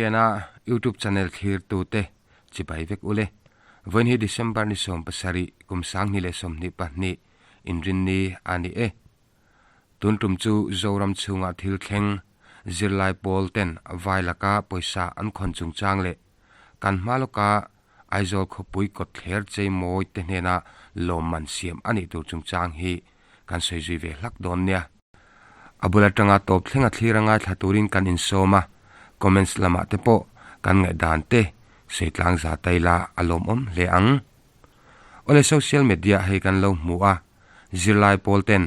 Dawngliana YouTube channel thlir tute chibai vek ule. Vawiin hi December ni 17 kum 2022 inrinni a ni e. Tun tum chu Zoram chhunga thil thleng zirlai pawl ten vai laka pawisa an khawn chungchang leh kan hma lawka Aizawl khawpui kawtthler chei mawi te hnena lawmman siam a nih tur chungchang hi kan sawi zui ve hlak dawn nia. A bul atanga tawp thlenga thlir a ngaithla turin kan insawm a, comments lamah te pawh kan ngaihdan te sawi tlang za ta ila a lawmawm hle ang. Awle social media hei kan lo hmu a, zirlai pawl ten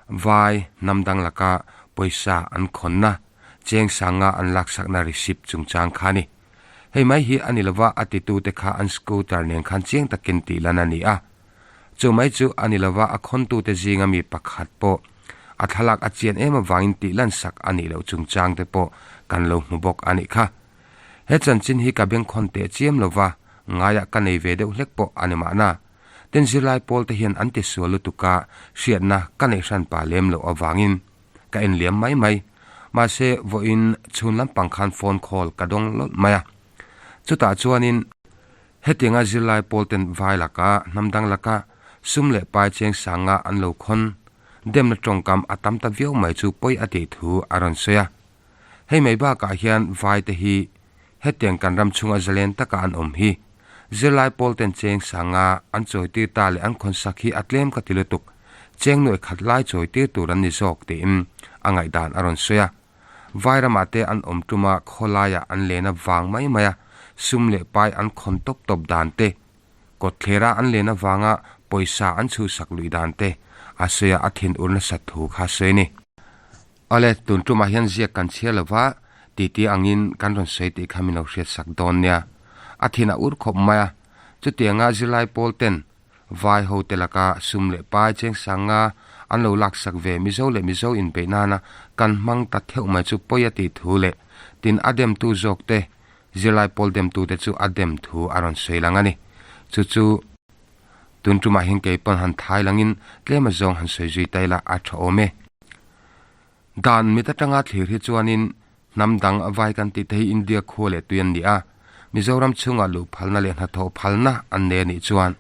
vai hnam dang laka pawisa an khawnna cheng sanga an laksakna receipt chungchang kha a ni. Hei mai hi a ni lova a titute kha an scooter nen khan chiang takin tih lan a ni a. Chu mai chu a ni lova a khawntute zinga mi pakhat pawh a thlalak a chian em avangin tih lan sak a nih loh chungchang te pawh kan lo hmu bawk a nih kha. He chanchin hi ka bengkhawn teh chiam lova ngaiah ka nei ve deuh hlek pawh a ni mahna. Tin zirlai pawl te hian an ti sual lutuk a hriatna ka neih hran pa lem loh avangin ka en liam mai mai. Mahse vawiin chhun lampang khan phone call ka dawng lawlh mai a. Chutah chuanin. Hetianga zirlai pawl ten vai laka, hnam dang laka sum leh pai cheng sanga an lo khawn, demna tawngkam a tam ta viau mai chu pawi a tih thu a rawn sawi a. Hei mai bakah hian vai te hi hetiang kan ram chhunga zalen taka an awm hi zirlai pawl ten cheng sanga an chawitir ta leh an khawn sak hi a tlem ka ti lutuk, cheng nuai khat lai chawitir tur an ni zawk tiin a ngaihdan a rawn sawi a. Vai ramah te an awm tuma khawlaiah an len a vang mai mai a, sum leh pai an khawn tawp tawp dan te, kawtthlera an len avanga pawisa an chhuhsak luih dan te a sawi a, a thinur nasat thu kha a sawi a ni. Awle, tun tumah hian ziak kan chhiar lo va, titi angin kan rawn sawi tih kha min lo hriatsak dawn nia. A thin a ur khawp mai a, chutianga zirlai pawl ten Vai ho te laka sum leh pai cheng sanga an lo laksak ve Mizo leh Mizo inbeih nana kan hmang ta theuh mai chu pawi a tih thu leh tin a demtu zawk te zirlai pawl demtu te chu a dem thu a rawn sawi lang a ni. Chu chu tun tumah hian kei pawn han thai langin tlem azawng han sawi zui ta ila a tha awm e. Dan mit atanga thlir hi chuanin hnam dang vai kan tih te hi India khua leh tui an ni a, Mizoram chhungah luh phalna leh hnathawh phalna an nei a nih chuan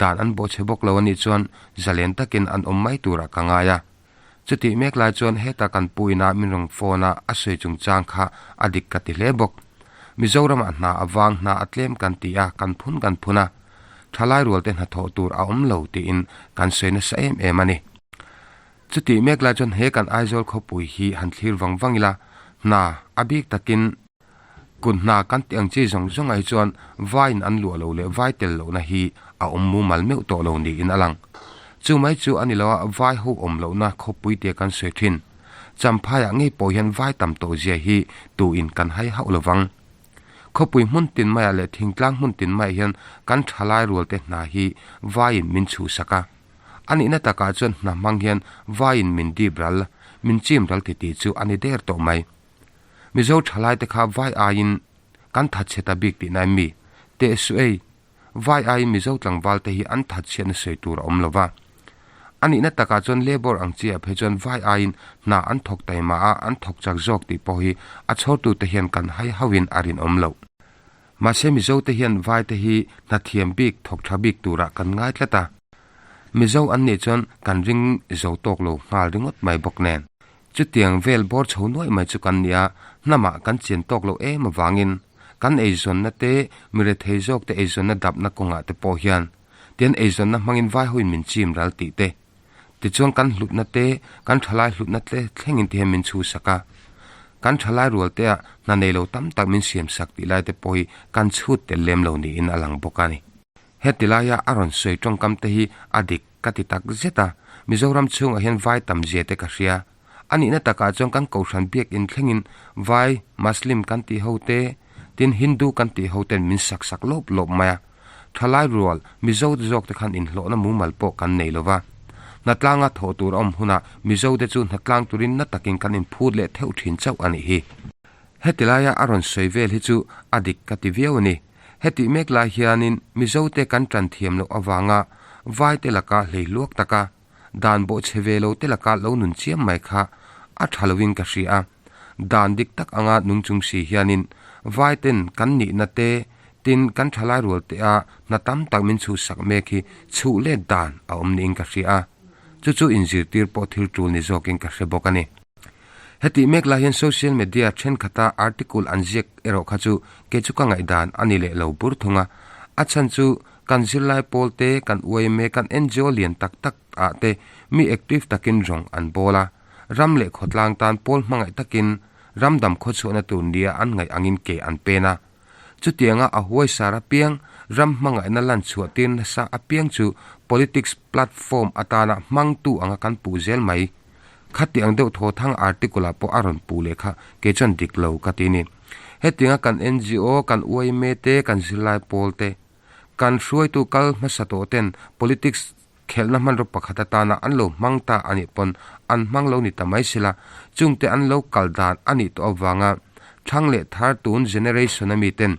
dan an bawhchhe bawk lo a nih chuan zalen takin an awm mai turah ka ngai a. Chutih mek lai chuan heta kan pu ina min rawn phone a a sawi chungchang kha a dik ka ti hle bawk. Mizoramah hna a vang hna a tlem kan ti a, kan phun kan phun a, thalai rualte hnathawh tur a awm lo tiin kan sawi nasa em em a ni. Chutih mek lai chuan he kan Aizawl khawpui hi han thlir vang vang ila, hna a bik takin kut hna kan tih ang chi zawng zawng ah hi chuan vaiin an luah lo leh vai tel lohna hi a awm mumal meuh tawh lo niin a lang. Chu mai chu a ni lo a, vai ho awm lohna khawpui tia kan sawi thin. Champhaiah ngei pawh hian vai tam tawh zia hi tuin kan hai hauh lo vang. Khawpui hmun tin maiah leh thingtlang hmun tin maiah hian kan thalai rualte hna hi vaiin min chhuhsak a. A nihna takah chuan hna hmang hian vaiin min dip ral, min chim ral titih chu a ni der tawh mai. Mizo thalaite kha vai aiin kan thatchhe ta bik tihna em mi? Teh suh ei, vai aiin Mizo tlangvalte hi an thatchhiatna sawi tur a awm lo va. A nihna takah chuan labour ang chiah phei chuan vai aiin hna an thawk taima a, an thawk chak zawk tih pawh hi a chhawrtute hian kan hai hauhin a rinawm loh. Mahse Mizo te hian vai te hi hna thiam bik thawk tha bik turah kan ngai tlat a. Mizo an nih chuan kan ring zo tawk lo nghal ringawt mai bawk nen. Chutiang vel bawr chho nuaih mai chu kan nia, hnamah kan chian tawk lo em avangin kan eizawnna te, mi rethei zawk te eizawnna dapna kawngah te pawh hian tian eizawnna hmangin vai hoin min chim ral tih te, Tichuan kan hlutna te, kan thalai hlutna te thlengin ti hian min chhuhsak a. Kan thalai rual te ah hna nei lo tam tak min siamsak tih lai te pawh hi kan chhut tel lem lo niin a lang bawk a ni. Heti laia a rawn sawi tawngkam te hi a dik ka ti tak zet a, Mizoram chhungah hian vai tam zia te ka hria. A nihna takah chuan kan Kohhran biakinn thlengin vai, Muslim kan tih ho te, tin Hindu kan tih ho ten min sak sak lawp lawp mai a. Thalai rual, Mizo te zawk te khan inhlawhna mumal pawh kan nei lo va. Hnatlanga thawh tur a awm hunah Mizo te chu hnatlang turin na takin kan inphut leh theuh thin chauh a nih hi. Heti laia a rawn sawi vel hi chu a dik ka ti viau a ni. Hetih mek lai hianin Mizo te kan tan thiam loh avanga vai te laka hlei hluak taka dan bawh chhe ve lo te laka lo nun chiam mai kha a tha loin ka hria a. Dan dik tak anga nung chung si hianin Vaiten kan nihna te, tin kan thalai rual te a hna tam tak min chhuhsak mek hi chhuh let dan a awm niin ka hria a. Chu chu inzirtir pawh thil tul ni zawkin ka hre bawk a ni. Hetih mek lai hian social media thenkhat-a article an ziak erawh kha chu kei chu ka ngaihdan a ni leh lo bur thung a. A chhan chu kan zirlai pawl te, kan yma, kan ngo lian tak tak ah te mi active takin rawng an bawl a. Ram leh khawtlang tan pawl hmangaih takin ram dam khawchhuahna tur nia an ngaih angin ke an pen a. Chutianga a huaisar apiang, ram hmangaihna lan chhuah tir nasa apiang chu politics platform atana hmangtu anga kan puh zel mai. Khati ang deuh thaw thang article ah pawh a rawn puh leh kha kei chuan dik lo ka ti ni. Hetianga kan ngo, kan yma te, kan zirlai pawl te, kan hruaitu kal hmasa tawh ten politics khelhna hmanraw pakhat atana an lo hmang ta a nih pawn an hmang lo ni ta mai sela, chungte an lo kal dan a nih tawh avanga thlang leh thar tun generation a miten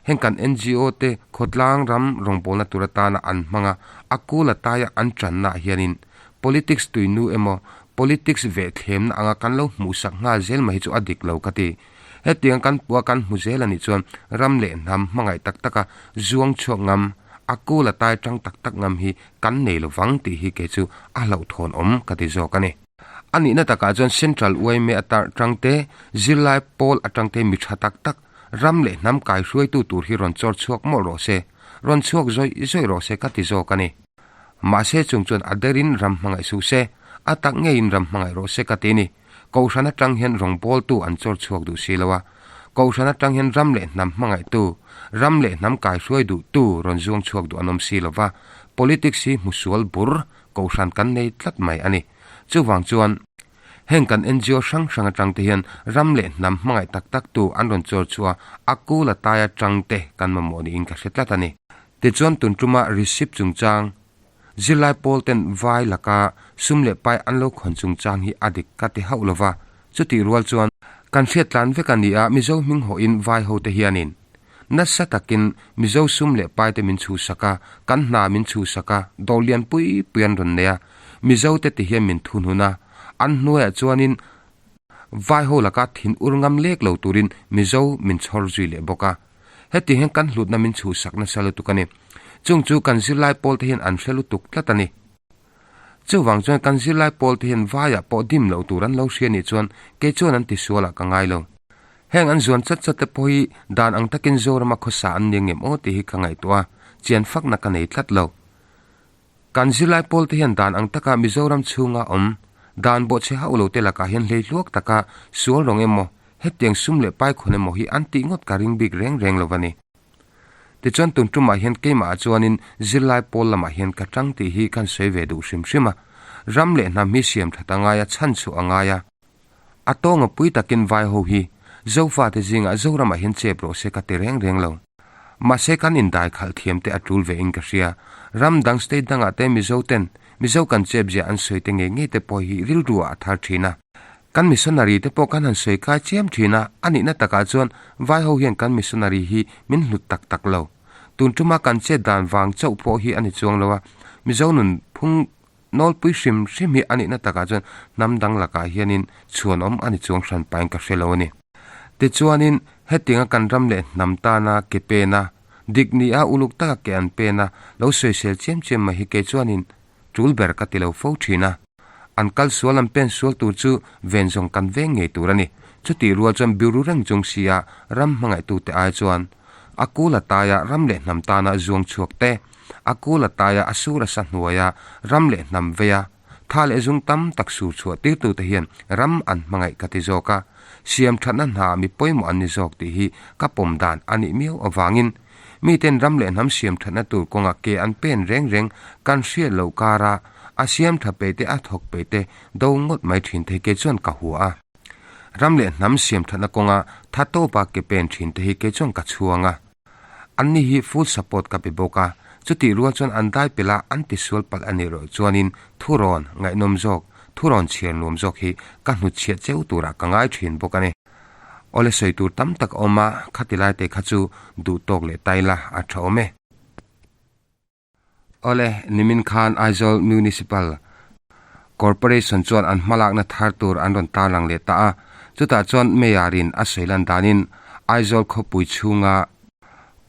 heng kan ngo te khawtlang ram rawngbawlna tur atana an hmang a, a kul a taia an tanna ah hianin politics tuinu emaw politics vehthlemna anga kan lo hmuhsak nghal zel mai hi chu a dik lo ka ti. Hetiang kan pua kan hmu zel a nih chuan ram leh hnam hmangaih tak taka zuang chhuak ngam, a kul a tai tang tak tak ngam hi kan nei lo vang tih hi kei chu a hlauhthawn awm ka ti zawk a ni. A nihna takah chuan Central yma atang te, zirlai pawl atang te mi tha tak tak, ram leh hnam kai hruaitu tur hi rawn chawr chhuak mawlh rawh se, rawn chhuak zawih zawih rawh se ka ti zawk a ni. Mahse chung chuan a derin ram hmangaih suh se, a tak ngeiin ram hmangaih rawh se ka ti a ni. Kohhran atang hian rawngbawltu an chawr chhuak duh si lo a, Kohhran atang hian ram leh hnam hmangaihtu, ram leh hnam kaihruai duhtu rawn zuang chhuak duh an awm si lo va, politics hi hmusual bur Kohhran kan nei tlat mai a ni. Chuvang chuan, heng kan ngo hrang hrang atang te hian ram leh hnam hmangaih tak tak tu an rawn chawr chhuah a, a kul a tai atang te kan mamawh niin ka hre tlat a ni. Tichuan tun tuma receipt chungchang Zirlai pawl ten vai laka sum leh pai an lo khawn chungchang hi a dik ka ti hauh lova, chutih rual chuan kan hriat tlan vek a ni a, Mizo hming hawhin vai ho te hianin nasa takin Mizo sum leh pai te min chhuhsak a, kan hna min chhuhsak a, dawr lian pui pui an rawn nei a, Mizo te ti hian min thunhun a, an hnuaiah chuanin vai ho laka thin ur ngam lek lo turin Mizo min chhawr zui leh bawk a. Heti hian kan hlutna min chhuhsak nasa lutuk a ni. Chung chu kan zirlai pawl te hian an hre lutuk tlat a ni. Chuvang chuan kan zirlai pawl te hian vaiah pawh dim loh tur an lo hria nih chuan kei chuan an tisual ah ka ngai lo. Heng an zuan chat chat te pawh hi dan ang takin Zorama khawsa an nia ngem aw tih hi ka ngaihtuah a, chian fakna ka nei tlat lo. Kan zirlai pawl te hian dan ang taka Mizoram chhunga awm, dan bawhchhe hauh lo te lakah hian hleihluak taka sual rawng emaw, hetiang sum leh pai khawn emaw hi an tih ngawt ka ring bik reng reng lo a ni. Tichuan tun tumah hian keimah ah chuanin zirlai pawl lamah hian ka tang tih hi kan sawi ve duh hrim hrim a. Ram leh hnam hi siam that a ngai a, chhan chhuah a ngai a. A tawnga pui takin vai ho hi Zofate zingah Zoramah hian chep rawh se ka ti reng reng lo. Mahse kan indai khalh thiam te a tul ve in ka hria. Ram dang state dangah te Mizo ten Mizo kan chep zia an sawi te ngei ngei te pawh hi rilru ah a thar thin a. Kan missionary te pawh kan han sawi kai chiam thin a, a nihna takah chuan vai ho hian kan missionary hi min hlut tak tak lo. Tun tuma kan chet dan vang chauh pawh hi a ni chuang lo a, Mizo nun phung Nawlpui hrim hrim hi a nihna takah chuan hnam dang lakah hianin chhuanawm a ni chuang hran pahin ka hre lo a ni. Tichuanin, hetianga kan ram leh hnam tana ke pena, dik ni a uluk taka ke an pena lo sawisel chiam chiam mai hi kei chuanin tul ber ka ti lo fo thin a. An kal sual an pen sual tur chu ven zawng kan veng ngei tur a ni. Chutih rual chuan biru reng chung sia ram hmangaihtute ai chuan a kul a taia ram leh hnam tana zuang chhuak te, A kul a taia a sur a sa hnuaia ram leh hnam veia tha leh zung tam tak sur chhuah tirtute hian ram an hmangaih ka ti zawk a, siam thatna hna mi pawimawh an ni zawk tih hi ka pawm dan a nih miau avangin miten ram leh hnam siam thatna tur kawnga ke an pen reng reng kan hriat loh kara a siam tha peih te a thawk peih te do ngawt mai thin thei kei chuan ka hua a. Ram leh hnam siam thatna kawnga tha tawpa ke pen thin te hi kei chuan ka chhuang a. Anni hi full support ka pe bawk a, chutih rual chuan an dai pelh a, an tisual palh a nih rawh chuanin thurawn ngaihnawm zawk, thurawn chhiar nuam zawk hi ka hnutchhiah cheu turah ka ngai thin bawk a ni. Awle sawi tur tam tak a awm a, khati lai te kha chu duh tawk leh tai la a tha awm e. Awle, nimin khan Aizawl Municipal Corporation chuan an hmalakna thar tur an rawn tarlang leh ta a, chutah chuan Mayor-in a sawi lan danin Aizawl khawpui chhunga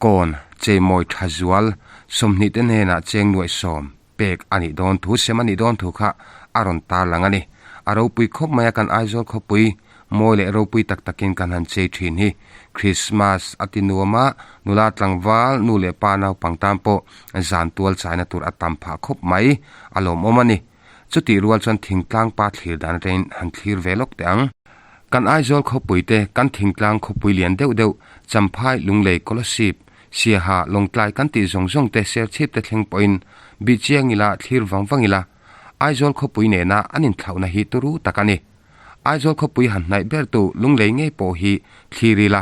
kawn cheimawi tha zual 20 te hnenah cheng nuaih sawm pek a nih dawn thu, sem a nih dawn thu kha a rawn tarlang a ni. A ropui khawp mai a kan Aizawl khawpui mawi leh ropui tak takin kan han chei thin hi. Krismas a ti nuam a, nula tlangval, nu leh pa naupang tan pawh zan tual chaina tur a tam phah khawp mai, a lawmawm a ni. Chutih rual chuan thingtlang pa thlir dan atangin han thlir ve lawk teh ang. Kan Aizawl khawpui te, kan thingtlang khawpui lian deuh deuh, Champhai, Lunglei, Kolasib, Siaha, Lawngtlai kan tih zawng zawng te Serchhip te thleng pawhin bih chiang ila, thlir vang vang ila, Aizawl khawpui nena an inthlauhna hi turu tak a ni. Aizawl khawpui han hnaih bertu Lunglei ngei pawh hi thlir ila,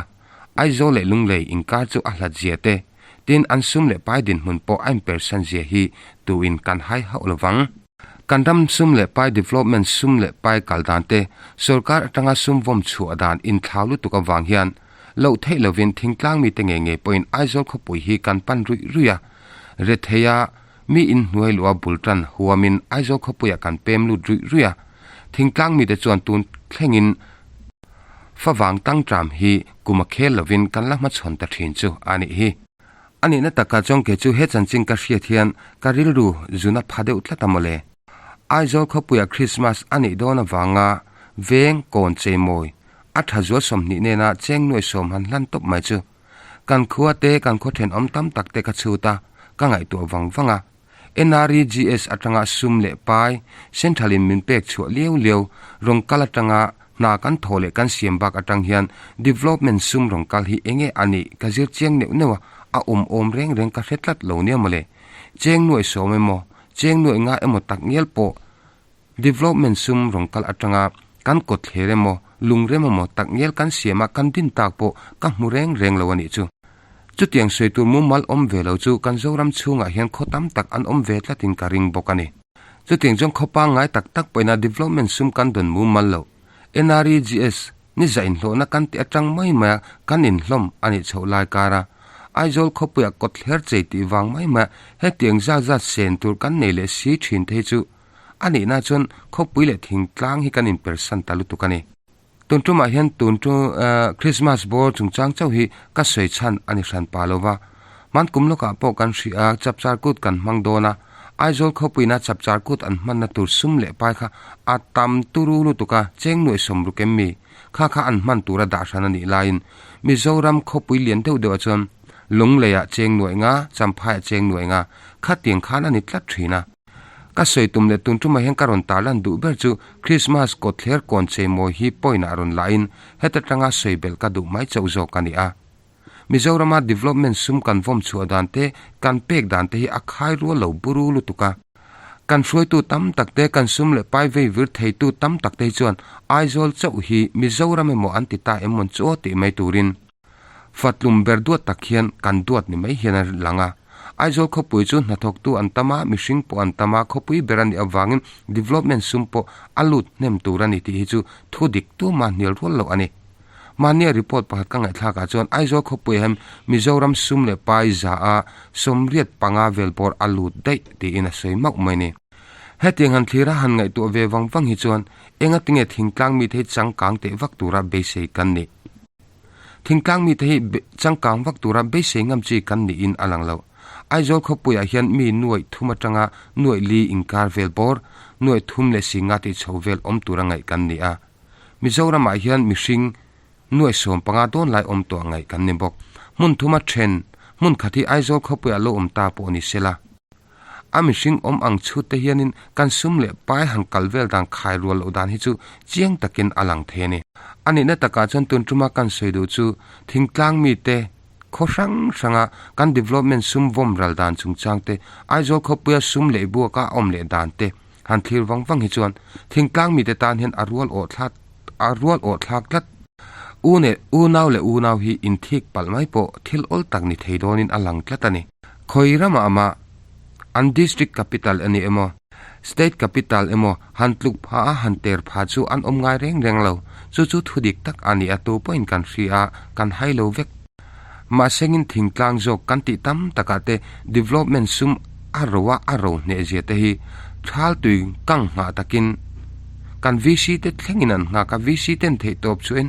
Aizawl leh Lunglei inkar chu a hlat zia te, tin an sum leh pai dinhmun pawh a inpersan zia hi tuin kan hai hauh lo vang. Kan ram sum leh pai development sum leh pai kal dan te, sorkar atanga sum vawm chhuah dan inthlau lutuk avang hian loh theih lovin thingtlang mite ngei ngei pawhin Aizawl khawpui hi kan pan ruih ruih a, retheia mi inhnuai luh a bul tan huamin Aizawl khawpuiah kan pem lut ruih ruih a, thingtlang mite chuan tun thlengin favang tangtram hi kum a khel lovin kan la hmachhawn ta thin chu a nih hi. A nihna takah chuan kei chu he chanchin ka hriat hian ka rilru zun a pha deuh tlat a mawle. Aizawl khawpuiah Krismas a nih dawn avanga veng kawn cheimawi a tha zual 20 nena cheng nuai sawm han hlan tawp mai chu kan khua te kan khaw thenawm tam tak te ka chhut a, ka ngaihtuah vang vang a. NREGS atanga sum leh pai Central in min pek chhuah liau liau rawn kal atanga hna kan thawh leh kan siam bak atang hian development sum rawn kal hi enge a nih ka zir chiang neuh neuh a, a awm awm reng reng ka hre tlat lo nia mawle. Cheng nuaih sawm emaw, cheng nuaih nga emaw tak ngial pawh development sum rawn kal atanga kan kawt thler emaw, lungrem emaw tak ngial kan siam a kan din tak pawh ka hmu reng reng lo a nih chu. Chutiang sawi tur mumal awm ve lo chu kan Zoram chhungah hian khaw tam tak an awm ve tlatin ka ring bawk a ni. Chutiang chuan khaw pangngai tak tak pawhin a development sum kan dawn mumal lo. NREGS ni zah inhlawhna kan tih atang mai mai a kan inhlawm a nih chhoh lai kar a, Aizawl khawpuiah kawtthler chei tih vang mai mai a hetiang zat zat sen tur kan nei leh si thin te hi chu a nihna chuan khawpui leh thingtlang hi kan inpersan ta lutuk a ni. Tun tumah hian tun chu Christmas bawr chungchang chauh hi ka sawi chhan a ni hran pa lo va. Hman kum lawkah pawh kan hrih a, chapchar kut kan hmang dawn a. Aizawl khawpuina chapchar kut an hmanna tur sum leh pai kha a tam turu lutuk a, cheng nuaih sawm ruk em mi? Kha kha an hman tura dah hran a nih laiin Mizoram khawpui lian deuh deuhah chuan Lungleiah cheng nuaih nga, Champhaiah cheng nuaih nga, khatiang khan a ni tlat thin a. Ka sawi tum leh tun tumah hian ka rawn tarlan duh ber chu Krismas kawtthler kawn cheimawi hi point-ah rawn lahin heta tanga sawi belh ka duh mai chauh zawk a ni a. Mizorama development sum kan vawm chhuah dan te, kan pek dan te hi a khai rual lo buru lutuk a. Kan hruaitu tam tak te, kan sum leh pai vei vir theitu tam tak te hi chuan Aizawl chauh hi Mizoram emaw an ti ta em mawn chu aw tih mai turin Fatlum ber duat tak hian kan duat ni mai hian a lang a. Aizawl khawpui chu hnathawktu an tam a, mihring pawh an tam a, khawpui ber a nih avangin development sum pawh a lut hnem tur a ni tih hi chu thu dik tuma hnial rual loh a ni. Mahnia report pakhat ka ngaihthlakah chuan Aizawl khawpuiah hian Mizoram sum leh pai za a 85 vel bawr a lut daih tiin a sawi mauh mai ni. Hetiang han thlir a han ngaihtuah ve vang vang hi chuan engatinge thingtlang mite hi changkang teh vak tura beisei kan nih? Thingtlang mite hi changkang vak tura beisei ngam chi kan niin a lang lo. Aizawl khawpuiah hian mi nuaih thum atanga nuaih li inkar vel bawr, nuaih thum leh si nga tih chho vel awm tura ngaih kan ni a. Mizoramah hian mihring nuaih 15 dawn lai awm tawh ngaih kan ni bawk. Hmun thuma then, hmun khat hi Aizawl khawpuiah lo awm ta pawh ni sela. A mihring awm ang chhut te hianin kan sum leh pai han kal vel dan khai rual loh dan hi chu chiang takin a lang thei a ni. A nihna takah chuan tun tuma kan sawi duh chu thingtlang mite khaw hrang hranga kan development sum vawm ral dan chungchang te, Aizawl khawpuia sum leh buaka a awm leh dan te han thlir vang vang hi chuan thingtlang mite tan hian a rual awh thla a rual awh thlak tlat. U neh unau leh unau hi inthik palh mai pawh thil awl tak ni thei dawnin a lang tlat a ni. Khawi ramah mah an district capital a ni emaw, state capital emaw han tluk pha a han ter pha chu an awm ngai reng reng lo. Chu chu thu dik tak a ni a, tu pawhin kan hria a, kan hai lo vek. Mahsengin thingtlang zawk kan tih tam takah te development sum a ro a a ro hneh zia te hi thal tui kang nghah takin kan VC te thlengin an nghak a, VC ten theihtawp chuan.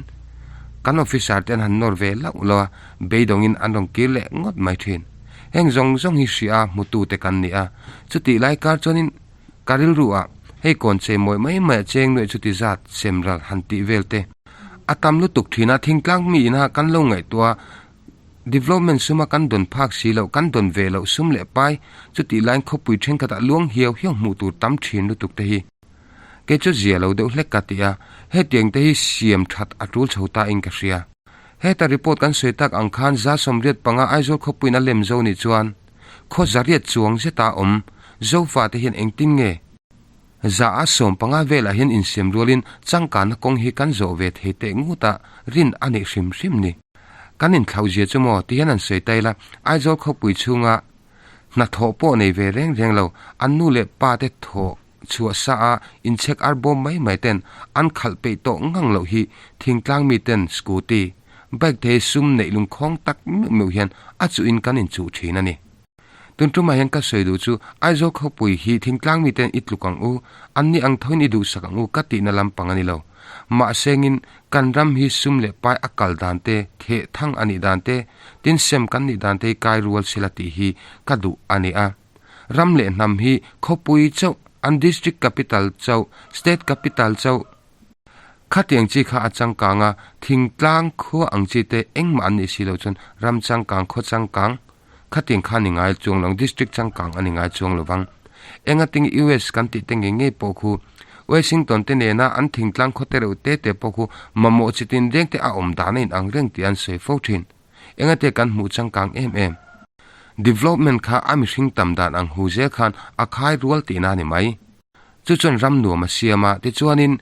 Kan officer te an han nawr ve lauh lauh a, beidawngin an rawn kir leh ngawt mai thin. Heng zawng zawng hi hria hmutute kan ni a, chutih lai kar chuanin ka rilru ah hei kawn chei mawih mai mai a cheng nuaih chuti zat sem ral han tih vel te a tam lutuk thin a, thingtlang mi ina kan lo ngaihtuah a, development suma kan dawn phak si loh, kan dawn ve loh sum leh pai chutih laiin khawpui thenkhatah luang hiau hiau hmuh tur tam thin lutuk te hi. Kei chu zia lo deuh hlek ka ti a, hetiang te hi siam that a tul chho ta in ka hria. Heta report kan sawi tak ang khan 85 Aizawl khawpuiin a lem zo nih chuan khaw zariat chuang zeta awm Zofa te hian engtin nge 115 velah hian insiam rualin changkanna kawng hi kan zawh ve thei teh ngut a rin a neih hrim hrim ni. Kan inthlauh zia chu maw ti hian an sawi ta ila Aizawl khawpui chhunga hnathawh pawh nei ve reng reng lo an nu leh pa te thawh chhuah sa a inchhek ar bawm mai mai ten an khalh peih tawh ngang loh hi thingtlang mi ten scooty, bike te hi sum neih lungkhawng tak meuh meuh hian a chuhin kan inchuh thin a ni. Tun tumah hian ka sawi duh chu Aizawl khawpui hi thingtlang mi ten i tluk ang u, an ni ang thoin i duhsak ang u ka tihna lampang a ni lo. Mahsengin kan ram hi sum leh pai a kal dan te, theh thang a nih dan te, tin sem kan nih dan te hi kai rual sela tih hi ka duh a ni a. Ram leh hnam hi khawpui chauh, an district capital chauh, state capital chauh, khatiang chi kha a changkang a, thingtlang khua ang chi te engmah an nih si loh chuan ram changkang, khaw changkang, khatiang kha a ni ngai chuang lo ang, district changkang a ni ngai chuang lo vang. Engating US kan tih te ngei ngei pawh khu Washington te nena an thingtlang khaw te reuh te te pawh khu mamawh chi tin reng te a awm dan a inang reng tih an sawi fo thin. Engate kan hmuh changkang em em. Development kha a mihring tam dan ang hu zel khan a khai rual tihna a ni mai. Chu chuan ram nuam a siam a, tichuanin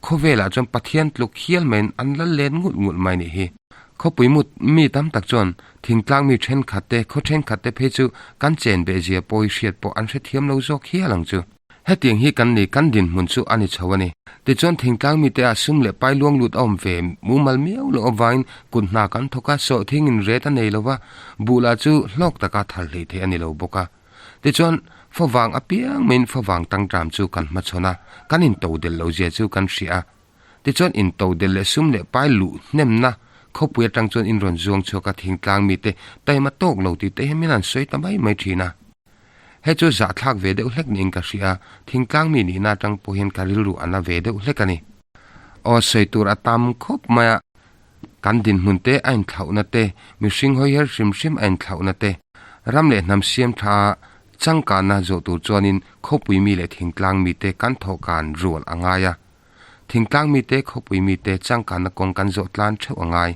khawvelah chuan Pathian tluk hial maiin an lal len ngulh ngulh mai nih hi. Khawpui mut mi tam tak chuan thingtlang mi thenkhat te, khaw thenkhat te phei chu kan chen beh zia pawi hriat pawh an hrethiam lo zawk hial ang chu. Hetiang hi kan ni, kan dinhmun chu a ni chho a ni. Tichuan thingtlang mite ah sum leh pai luang lut a awm ve mumal miau loh avangin kut hna kan thawk a, sawhthingin ret a nei lo va, buh lah chu hlawk taka thar hlei theih a ni lo bawk a. Tichuan favang apiang maiin favang tangtram chu kan hmachhawn a, kan intodelh loh zia chu kan hria a. Tichuan intodelh leh sum leh pai luh hnemna khawpui atang chuan in rawn zuang chhuak a, thingtlang mite taima tawk lo tih te hian min han sawi ta mai mai thin a. Hei chu zahthlak ve deuh hlek niin ka hria a, thingtlang mi nihna atang pawh hian ka rilru a na ve deuh hlek a ni. Aw sawi tur a tam khawp mai a, kan dinhmun te a inthlauhna te, mihring hawi her hrim hrim a inthlauhna te, ram leh hnam siam tha a changkanna zawh tur chuanin khawpui mi leh thingtlang mite kan thawhkan rual a ngai a. Thingtlang mite, khawpui mite changkanna kawng kan zawh tlan theuh a ngai.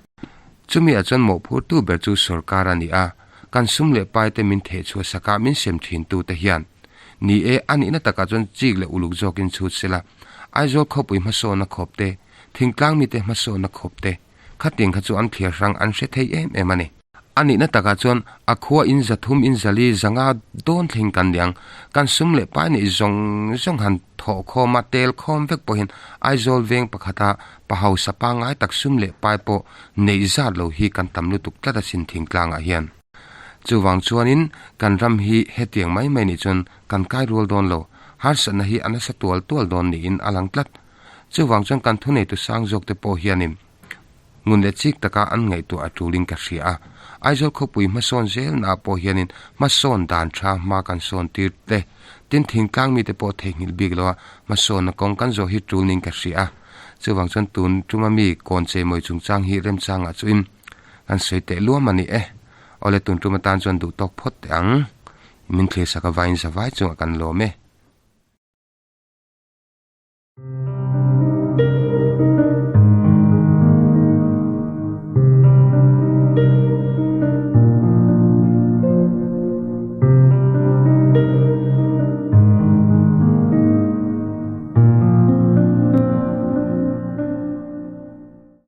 Chumi ah chuan mawhphurtu ber chu sorkar a ni a, kan sum leh pai te min theh chhuah sak a min sem thin tu te hian. Ni e, a nihna takah chuan chik leh uluk zawkin chhut sela, Aizawl khawpui hmasawnna khawp te, thingtlang mite hmasawnna khawp te, khatiang kha chu an thliar hrang an hre thei em em a ni. A nihna takah chuan a khua in 300 in 400 500 dawn thleng kan ni ang. Kan sum leh pai neih zawng zawng han thawh khawm a, tel khawm vek pawh hian Aizawl veng pakhata pa hausa pangngai tak sum leh pai pawh neih zat lo hi kan tam lutuk tlat asin thingtlangah hian. Chuvang chuanin kan ram hi hetiang mai mai nih chuan kan kai rual dawn lo, harsatna hi a nasa tual tual dawn niin a lang tlat. Chuvang chuan kan thuneitu sang zawkte pawh hianin Ngun leh chik taka an ngaihtuah a tulin ka hria a. Aizawl khawpui hmasawn zelnaah pawh hianin hmasawn dan tha hma kan sawn tir te, tin thingtlang mite pawh theihnghilh bik loa hmasawnna kawng kan zawh hi tul niin ka hria a. Chuvang chuan tun tuma mi kawn cheimawi chungchang hi remchangah chuin kan sawi teh luam a ni e. Awle tun tum atan chuan duhtawk phawt teh ang. Min thlir sak avain zavai chungah kan lawm e.